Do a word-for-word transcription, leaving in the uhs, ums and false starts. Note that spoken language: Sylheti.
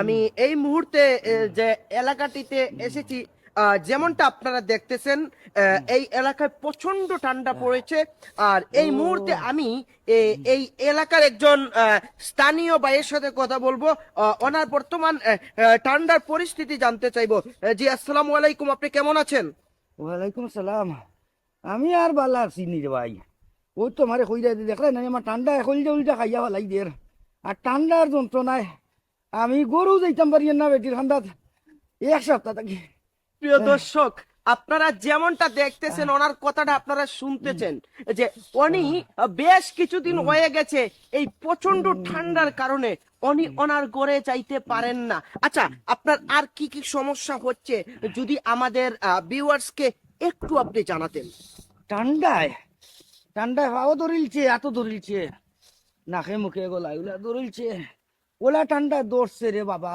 আমি এই মুহূর্তে এ, যে এলাকাটিতে এসেছি, আহ, যেমনটা আপনারা দেখতেছেন, আহ, এই এলাকায় প্রচন্ড ঠান্ডা পড়েছে। আর এই মুহূর্তে আমি এ, এই এলাকার একজন আহ, স্থানীয় ভাইয়ের সাথে কথা বলবো। আহ, ওনার বর্তমান আহ, আহ, ঠান্ডার পরিস্থিতি জানতে চাইবো। আহ, জি, আসসালামু আলাইকুম, আপনি কেমন আছেন? ওয়ালাইকুম আসসালাম। আমি আর বালা আছি নি রে ভাই। ওই তো আমারে কইরা দি দেখলে না, আমার ঠান্ডা এখন যে উল্টা খাইয়া ফালাই দের। আর ঠান্ডার যন্ত্রণায় আমি ঘরো যাইতাম পারি না বেটির ঠান্ডাত এক সপ্তাহ থাকি। প্রিয় দর্শক, আপনারা যেমনটা দেখতেছেন, ওনার কথাটা আপনারা শুনতেছেন যে উনি আহ, বেশ কিছুদিন হয়ে গেছে এই প্রচন্ড ঠান্ডার কারণে উনি ওনার ঘরে যাইতে পারেন না। আচ্ছা, আপনার আর কি কি সমস্যা হচ্ছে যদি আমাদের ভিউয়ার্স কে একটু আপনি জানাতেন? ঠান্ডায়, ঠান্ডায় পাও ধরিলছে, এত ধরিলছে, নাকে মুখে গলায় ওলা ধরিলছে, ওলা ঠান্ডা ধরছে রে বাবা।